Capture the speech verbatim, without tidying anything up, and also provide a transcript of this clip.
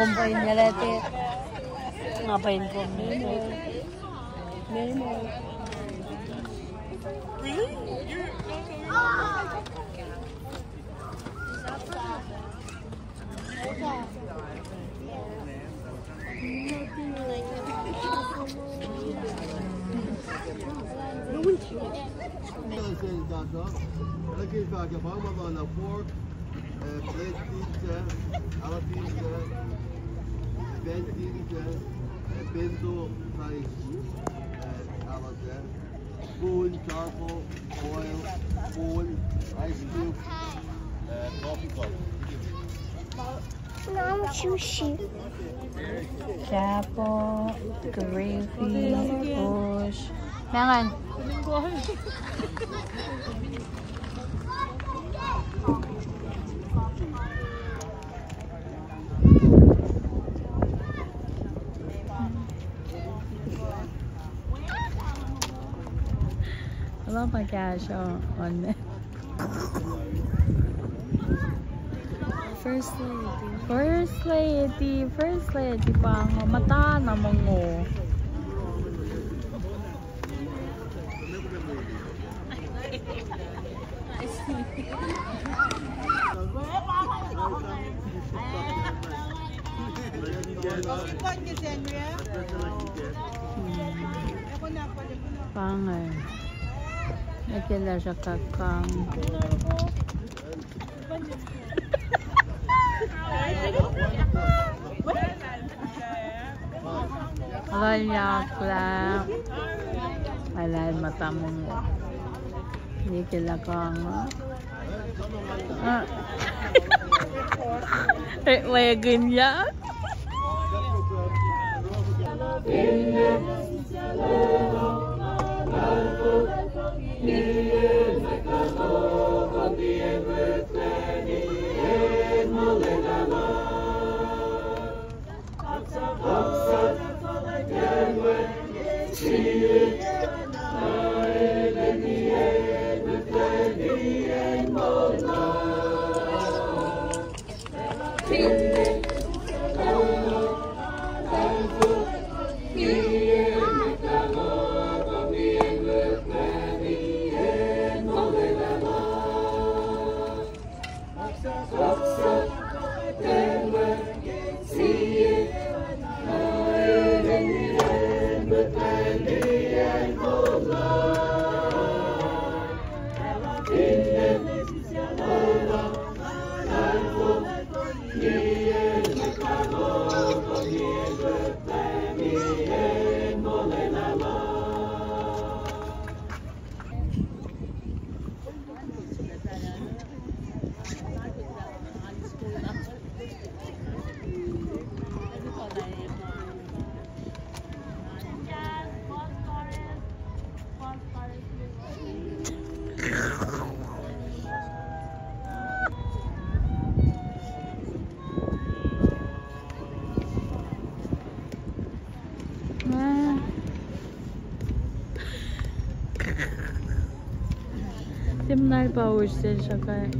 Kom pain yalate, nga pain kom memo. Memo. Fork, eh, plate, eh, alatise, eh, bending, eh, eh, pencil, size, eh, alatise, spoon, charcoal, oil, spoon, ice cube, eh, coffee cup. Now sushi. Chapo, gravy, osh. Mangan. Wala ma kahsruh on. First lady. First lady, first lady pa ingo, muhta na mongo. Pa inge. Eke lah sraka kang. Lal yaklah. Alal muhta mongo. Nike lah kanga. Ah. Eh, wacngihn ya. Tiac muhnahs pa usrusr sel srihpac.